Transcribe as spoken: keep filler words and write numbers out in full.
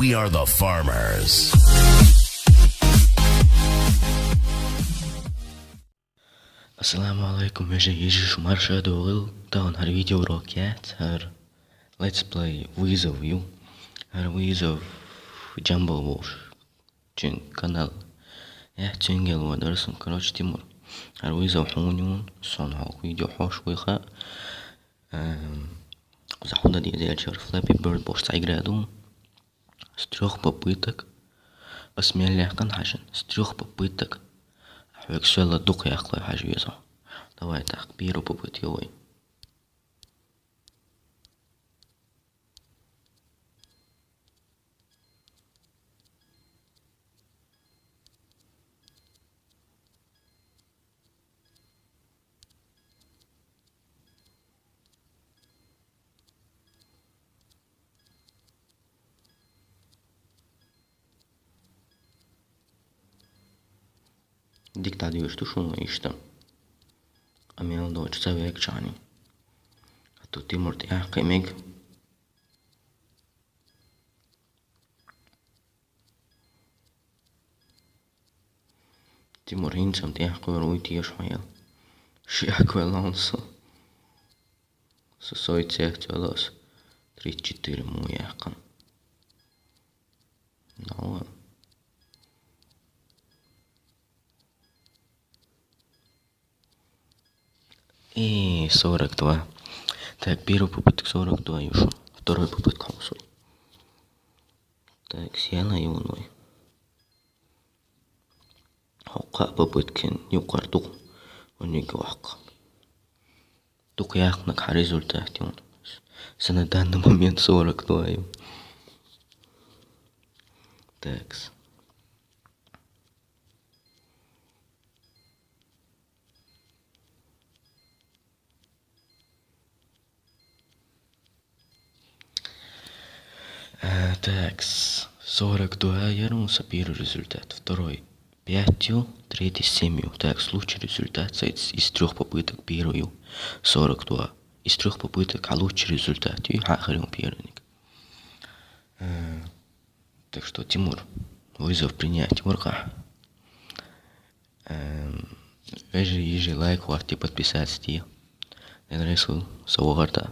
We are the farmers. Ассаламу алейкум, вежарий, йижарий, шу марша доагӀийла. Тахан хӀара видеоурок яц, хӀара Let's Play Вызов ю. ХӀара Вызов Jumble волча, цун канал яц, цунгара ваьдар со. Короче, Тимур, хӀара Вызов хьона ю, сона хьо видео хьош вуй хаьа. Эм, кхузахь хӀама деза аьлча, Flappy Bird бохуш цхьа игра ду. С трёх попыток. Ас мел яьккхина хьажа, с трёх попыток хьоьга соьла дукха яккха хьажа веза. Давай так, первую попытку йой. Дика дӀадоьшуш ду шуна иштта. Къамел доцуш ца векчани. А то Тимур тӀеяхкхий мега. Тимур, хӀинца-м тӀеяхкхор вуй теша хьо ел. Ши яккхавелла хьуна со. Со сой цецвелла ас. Тридцать четыре мо яьккхина. Ну ладно. И сорок два. Так, первая попытка сорок два, юшу. Второй попытка хьо со. Так, сена юной. Хьокха попыткин юкъар дукха. Унига ваккха. Дукха яьккхинарг хьан результат ю. Са на данный момент сорок два ю. Такс. Э, такс, сорок два яр хьуна са первый результат, второй пять ю, третий семь ю. Такс, лучший результат са из, из трёх попыток первый ю, сорок два. Из трёх попыток хьан лучший результат ю, хьан хир ю первый ник. Э, так что, Тимур, вызов принять, Тимурка. Эм, вежарий, йижарий, лайк хӀотте, подписаться де. Дагара со вахар та.